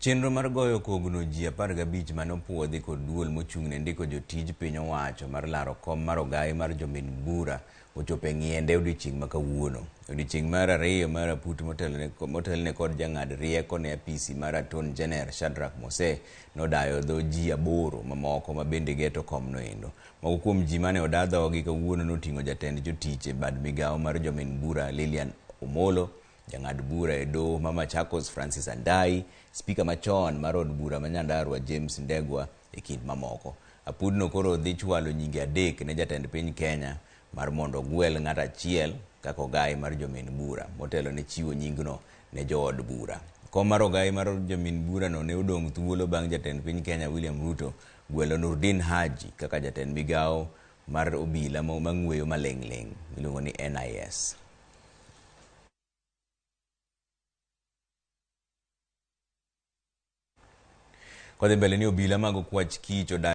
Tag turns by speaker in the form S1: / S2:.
S1: Chenro mar goyo kogno ji 15 mane opuodhi kod duol mochung' ne ndiko jotij piny owacho mar laro kom mar ogai mar jomin bura ochopo e ng'iende odiochieng' ma kawuono. Odiochieng' mar ariyo mar aput motelne kod jang'ad rieko ne apisi mar Attorney General Shadrack Mose nodayo dho ji 8 mamoko ma bende geto komno endo. Moko kuom ji mane oda dhogi kawuono noting'o jatend jotich e bad migawo mar jomin bura Lilian Omolo, jang'ad bura e doho ma Machakos Francis Andai, spika machon mar od bura ma Nyandarua James Ndegwa e kind mamoko. Apudno koro dhi chwalo nyinge 3 ne jatend piny Kenya mar mondo ogwel ng'at achiel kaka ogai mar jomin bura motelo ne chiwo nyingno ne jood bura. Kom mar ogai mar jomin bura no ne odong' thuolo bang' jatend piny Kenya William Ruto gwelo Nurdin Haji kaka jatend migawo mar obila mang'weyo maling'ling' miluongo ni NIS. Kodhi mbele ni obila mag okwach kich odak